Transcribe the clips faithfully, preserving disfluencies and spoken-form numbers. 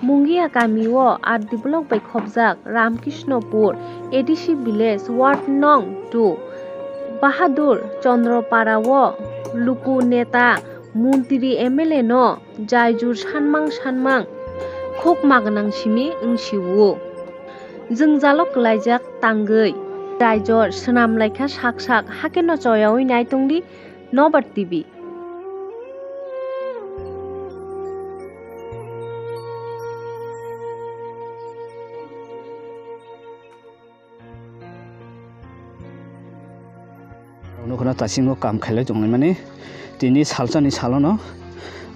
Mungia kamio R D block bai khopjak Ramkrishnopur A D C village ward nong two Bahadur Chandra para o luku neta, montri, M L A no jaijor sanmang sanmang khuk magwnang simi wngsiwo. Jwngjalo kwlaijak tangwi jaijor swnam laikha sak sak, hakhe no choyawi naitongdi Nobar T V. Nukhuna tasingo kam khailai tonglaimani. Tini salsani salono,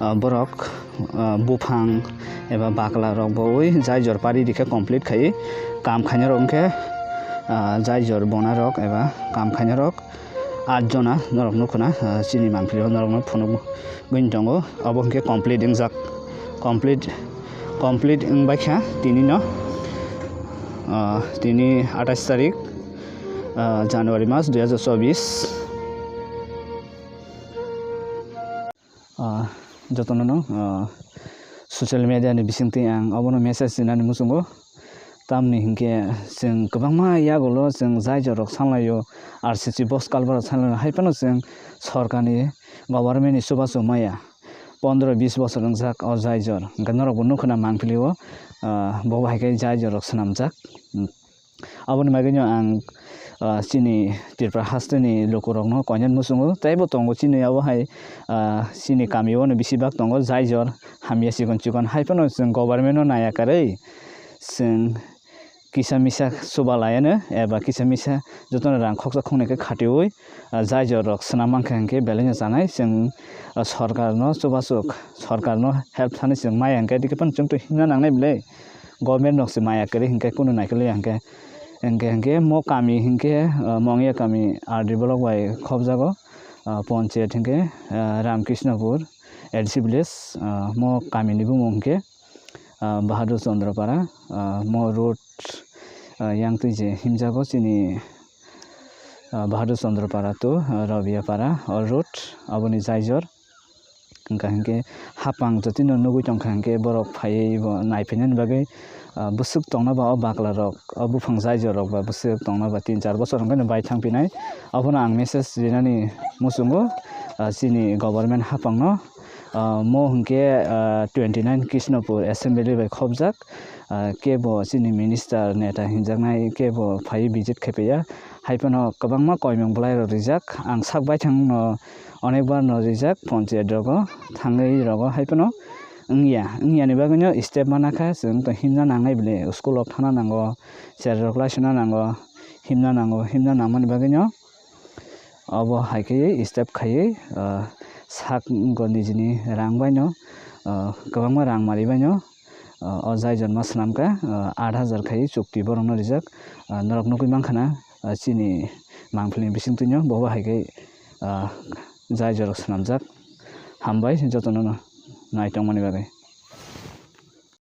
ah, borok, ah, buphang eba bakla rok bo ui jaijor pari rikhe complete khai kam khainai rok wngkhe, ah, jaijor bona rok eba kam khainai rok. Aat jona norok nukhuna, ah, chini mangpili o norokno phunuk bini tongo, obo hwnkhe complete wngjak, complete, complete wngbaikha tini no, ah, tini atais tarik, ah, January mas dui hajar chobis. Ah, jotono no, ah, social media ni bisingtwi ang obono message rinani muchungo. Tamni hinkhe chwng kwbangma yagulo chwng jaijor rok sanlaio, R C C box culvert rok sanlaio, hai phano chwng sorkarni, government ni chubachu maya. Pondro bis bosor wngjak o jaijor, hinkhe norokbo nukhuna mangpili o, ah, bo hai khe jaijor rok swnamjak. Aboni bagwino ang, ah, chini Tripura hasteni lukurokno koinani muchungo, teibo tongo chini abo hai, ah, chini kamio no bisi bak tongo jaijor, hamya chikon chikon, hai phano chwng government no naiya kwrwi, chwng kisa misa chuba laiano eba kisa misa jotono rang khoksa khoknwi khe khatiui, ah, jaijor rok swnam mankha hinkhe belai no chanai, chwng, ah, sorkar no chubasuk, sorkar no help thani chwng maya hinkhe, tei phano chwng twi himna nangnai belai. Government rok se maya kwrwi hinkhe kunu naikolya hinkhe, hinkhe, hinkhe mo kami hinkhe, ah, Mongia kami R D block bai khopjago, ah, ponchayat hinkhe, ah, Ramkrishnopur A D C village, ah, mo kami ni bumung hinkhe, ah, Bahadur Chandra para, ah, mo road, ah, yang twi je himjago chini, ah, Bahadur Chandra para to, ah, Rabia para, o road, aboni jaijor. Hwnkha hinkhe hapang jotino nugui tongkha hinkhe borok phaiwi bo naiphainani bagwi, ah, bwswk tongna ba o bakla rok, o buphang jaijor rok ba bwswk tongna ba tin char bosor hwnkhe no bai thangphinai. Abono ang message rinani muchungo, ah, chini government hapangno, ah, mo hinkhe, ah, twenty nine Krishnopur assembly bai khopjak, ah, kebo chini minister neta hinjaknai kebo phaiwi visit khaipaiya, hai phano kwbangma koimung bwlairok rijak. Ang sak baithangno onekbar no rijak ponchayat rogo thangwi rogo, hai phano wngya, wngya ni bagwino step mana kha, chwng to himna nangnai bwle, school o thana nango, cherai rok laisana nango, himna nango, himna nangmani bagwino obo hai khe step khaiwi, ah, sak wngkha nijini rang baino, ah, kwbangma rang mari baino, ah, o jai jonma swnam kha, ah, aat hajar khaiwi chukti borokno rijak, ah, norok nugwi mankha na, ah, chini mangpili ni bisingtwino bobo hai khe, ah, jai jorok swnamjak. Hambai jotono no naitongmani bagwi.